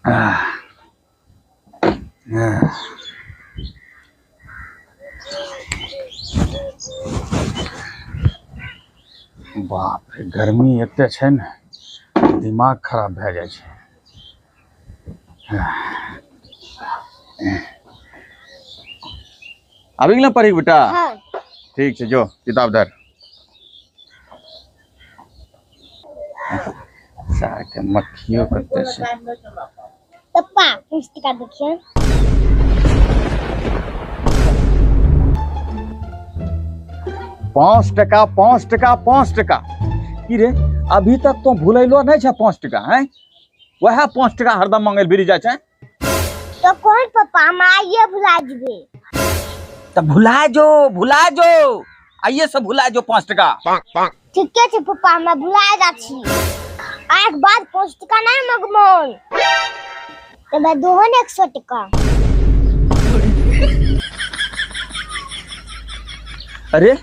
बाप रे, गर्मी एते छै ने, दिमाग खराब भए जाइ छै। आबि गेल पढ़ी बेटा? हाँ। ठीक छै, जो किताब धर। सारके मक्खियो कते छै। पप्पा, पुस्तिका देखिए। 5 टका, 5 टका, 5 टका। की रे, अभी तक तो भूलैलो नहीं छै 5 टका, हैं? वएह 5 टका हरदम मांगल भिरी जाइ छै। तो कौन पप्पा, हम आइए भुला जबे। तो भुला जो, भुला जो, आइए से भुला जो 5 टका। ठीके छै पप्पा, हम भुला जा छी। आइ के बाद 5 टका नहीं मांगमोन, तो मैं दोहन 100 टका। अरे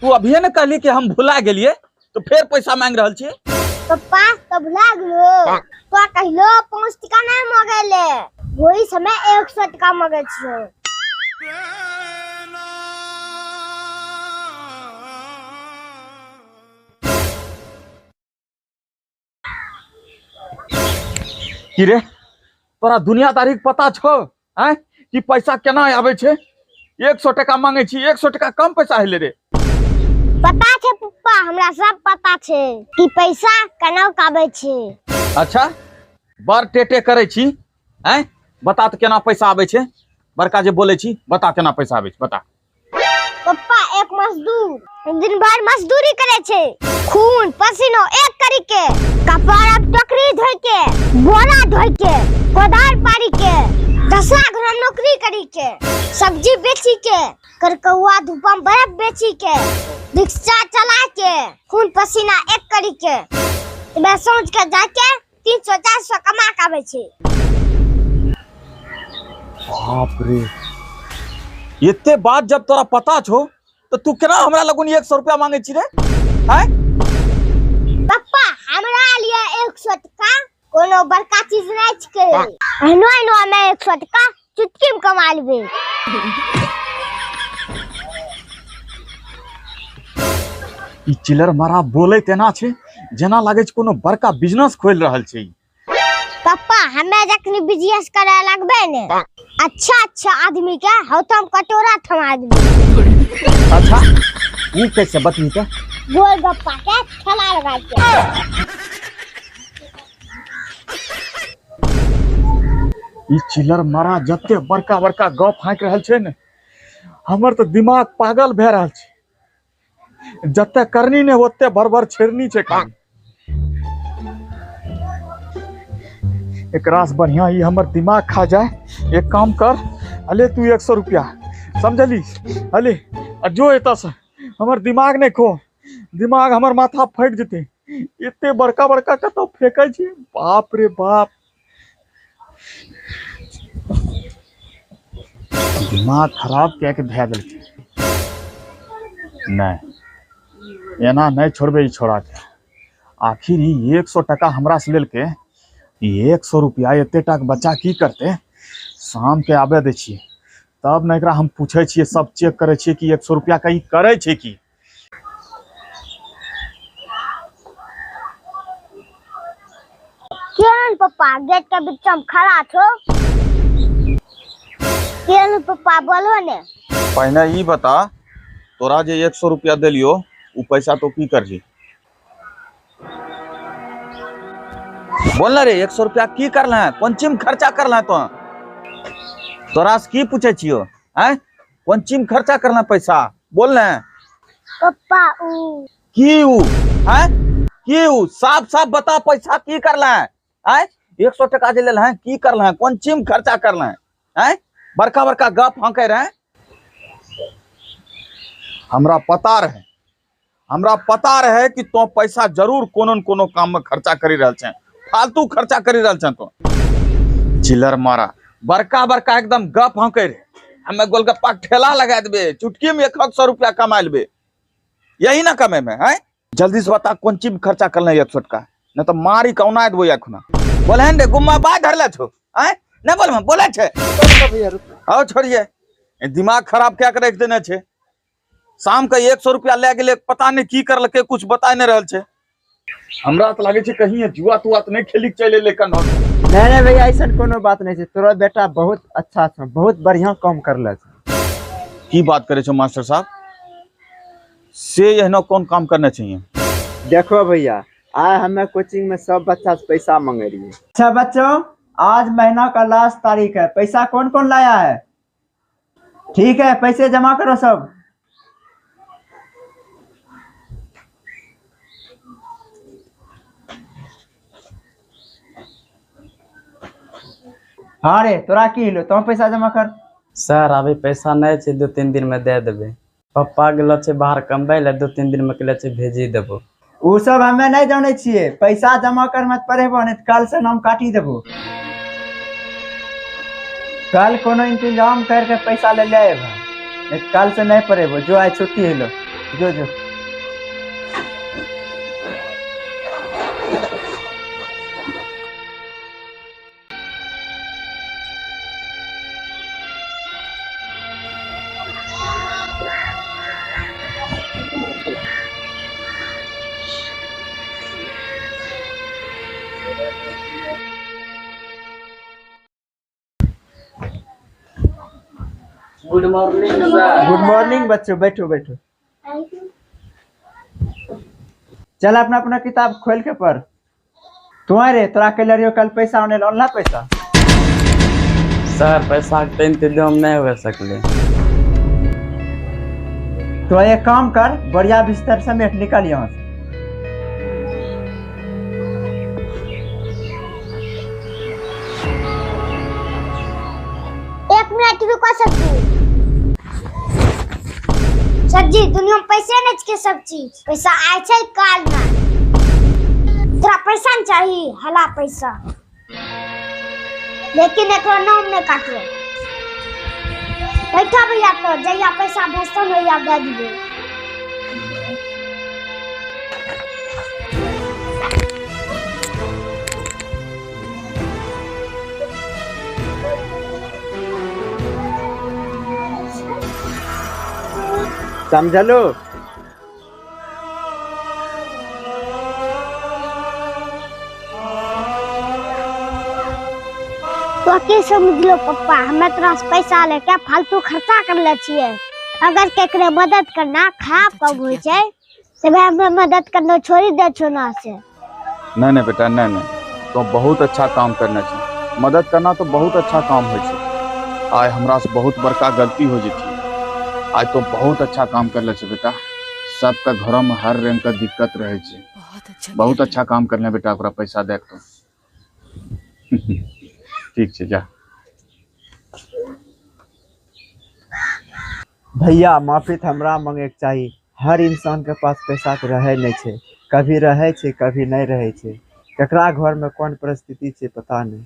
तू अभिये ने कहली कि हम भुला गेलिए, तो फिर पैसा मांग रहल छी। पप्पा तो भुला गेलो, तो कहलो 5 टका नहीं मांगेले, वही समय 100 टका मांगे छियो। की रे, तोरा दुनियादारी के पता छौ आँय कि पैसा केना आबै छै? 100 टका मांगे छी, 100 टका कम पैसा हेले रे। पता छै पप्पा, हमरा सब पता छै कि पैसा केना आबै छै। अच्छा, बड़ टेटे करै छी आँय, बता तऽ केना पैसा आबै छै? बड़का जे बोलै छी, बता केना पैसा आबै छै, बता। पप्पा, एक मजदूर दिन भर मजदूरी करे छै, खून पसीनो एक करी के, कपड़ा टोकरी धोइ के, बोरा धोइ के, कोदार पारी के, दसरा घर नौकरी करी के, सब्जी बेची के, करकौआ धूपम बर्फ बेची के, रिक्शा चला के, खून पसीना एक करी के, तो मैं सोच के जाके 300-400 कमा के आबै छै। बाप रे, एते बात जब तोरा पता छौ तो तू केना हमरा लगुन 100 रुपया मांगे छी रे? आँय? पप्पा, हमरा लिए 100 टका कोनो बड़का चीज नहीं छिकै। एहनो एहनो हमे 100 टका चुटकी में कमा लेबै। ई चिलर मारा बोले तेना छै जेना लागै छै कोनो बड़का बिजनेस खोलि रहल छै। पप्पा, हमे जखनी बिजनेस करे लगबे ने, अच्छा अच्छा आदमी के हौतम कटोरा थमा देबै। अच्छा, ऊ कैसे बतबी त? गोलगप्पा के ठेला लगा के। ई चिलर मारा जते बड़का बड़का गप हाँकि रहल छै ने, हमर तऽ दिमाग पागल भए रहल छै। जते करनी ने ओते भर भर छेड़नी छै खाली। एकरा से बढ़िया ई हमर दिमाग खा जाए। एक काम कर, अले तू 100 रुपया समझली, अले आ जो एतऽ से, हमर दिमाग नहीं खो, दिमाग हमर माथा फटि जेतै। एते बड़का बड़का कतौ फेकै छी, बाप रे बाप, दिमाग खराब कए के धए देलकै। नहि, एना नहि छोड़बै ई छोड़ाके। आखिर ई 100 टका हमरा से लेलकै, ई 100 रुपया एते टाके बच्चा की करतै? शाम के आबे दै छियै तब ने एकरा हम पूछै छियै, सब चेक करै छियै कि 100 रुपया के ई करै छै की। केहन पप्पा गेट के बीच में खड़ा छो? केहन पप्पा बोलो ने। पहले ई बता, तोरा जे 100 रुपया देलियो उ पैसा तो की करली? बोल ना रे, 100 रुपया की करल है? कोन चीज में खर्चा करल है तो? तोरा से की पूछे छियो? हैं, कोन चीज में खर्चा करल है पैसा? बोल ना। पप्पा उ की उ? हैं, की उ? साफ साफ बता, पैसा की करल है? हैं, 100 टका जे लेल है की करल है? कोन चीज में खर्चा करल है? हैं, बड़का बड़का गप हंके रहे। हमरा पता रहे, हमरा पता रहे कि तो पैसा जरूर कोनो न कोनो काम में खर्चा करी रहल छे, फालतू खर्चा करी रहल छे तो। चिलर मारा बड़का बड़का एकदम गप हंके रहे। हमें गोलगप्पा के ठेला लगा देबे, चुटकी में 100 रुपया कमा लेबे, यही ना कमे में। हैं, जल्दी से बता कोन चीज में खर्चा करना है 100 टका, नहीं तो मारी कौना देबो एखना। बोले रे गुम्मा बा धरले छो। आय नहीं बोल बोले छे। रुको भैया रुको। आओ छोड़िए, दिमाग खराब क्या के रख देने छे। शाम के 100 रुपया ले गेलै, पता नहीं की करलकै, कुछ बता नहीं रहल छे। हमरा तो लागे छे कहीं जुआ तुआ तो नहीं खेली के चलि एलै कन्हो। नहीं नहीं भैया, ऐसा कोनो बात नहीं छे, तोरा बेटा बहुत अच्छा छौ, बहुत बढ़िया काम करले छे। की बात करे छो मास्टर साहब, से एहनो कोन काम करना चाहिए? देखो भैया, आय हमें कोचिंग में सब बच्चा से पैसा मांगे रहिए। अच्छा बच्चों, आज महीना का लास्ट तारीख है, पैसा कौन कौन लाया है? ठीक है, पैसे जमा करो सब। हाँ रे, तोरा की लो, तुम पैसा जमा कर। सर अभी पैसा नहीं छे, 2-3 दिन में दे देबे। पप्पा गेलो छे बाहर कमबै ले, 2-3 दिन में कहले छे भेजी देबो। उ सब हमें नहीं जाने छिए, पैसा जमा कर मत पढ़ेबो, नहीं तो कल से नाम काटी देबो। कल कोनो इंतजाम करके पैसा ले ले आएब, नहीं तो कल से नहीं पढ़ेबो। जो आए छुट्टी हेलो, जो जो। Good morning sir. Good morning बच्चों, बैठो बैठो। चल अपना अपना किताब खोल के पढ़। तू रे, तोरा कहले रहियो कल पैसा आने ला, पैसा। सर पैसा के इंतजाम नहीं हो सकले। तो एक काम कर, बढ़िया बिस्तर समेट निकल यहाँ से। एक मिनट रुको सर जी। सर जी, दुनिया में पैसे नहीं के सब चीज, पैसा आए छे काल में। तोरा पैसा नहीं चाहिए, हला पैसा, लेकिन एकरो नाम नहीं काटो। बैठा भैया, तो जहिया पैसा भेजतो भैया दे दिबे। समझलो? तो की समझलो पप्पा, हमें तोरा से पैसा लेके फालतू खर्चा कर ले छिए। अगर केकरे मदद करना खराब काम होय छै, तबे हमें मदद करना छोड़ी दे छो ना से। नहीं नहीं बेटा, नहीं नहीं, तो बहुत अच्छा काम करना छै, मदद करना तो बहुत अच्छा काम होय छै। आय हमरा से बहुत बड़का गलती हो जेती, आज तो बहुत अच्छा काम कर ले छे बेटा। सबका घरों में हर रंग का दिक्कत रहे छे, बहुत अच्छा काम करले बेटा, ओकरा पैसा देख तो। ठीक छे, जा। भैया माफी तो हमरा मांगे के चाही, हर इंसान के पास पैसा तो रहे नहीं छे, कभी रहे छे कभी नहीं रहे छे, ककरा घर में कौन परिस्थिति छे पता नहीं।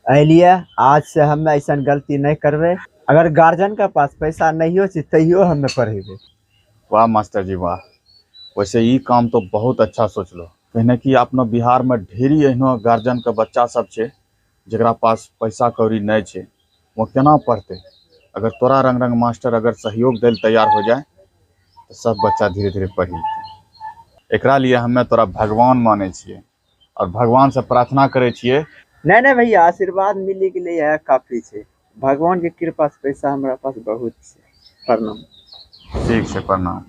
एलिए आज से हम ऐसा गलती नहीं करबे, अगर गार्जियन के पास पैसा नहीं हो तैयो हमें पढ़ेबे। वाह मास्टर जी वाह, वैसे ई काम तो बहुत अच्छा सोचलो। कहने कि अपना बिहार में ढेरी एहनो गार्जियन के बच्चा सब छे जकरा पास पैसा कौड़ी नहीं छे, वो केना पढ़ते? अगर तोरा रंग रंग मास्टर अगर सहयोग दे तैयार हो जाए तो सब बच्चा धीरे धीरे पढ़ी लेते। एकरा लिए हमें तोरा भगवान माने छिए और भगवान से प्रार्थना करे छिए। नहीं नहीं भैया, आशीर्वाद मिले के लिए यह काफी छे, भगवान के कृपा से पैसा हमारा पास बहुत छे। प्रणाम। ठीक छे, प्रणाम।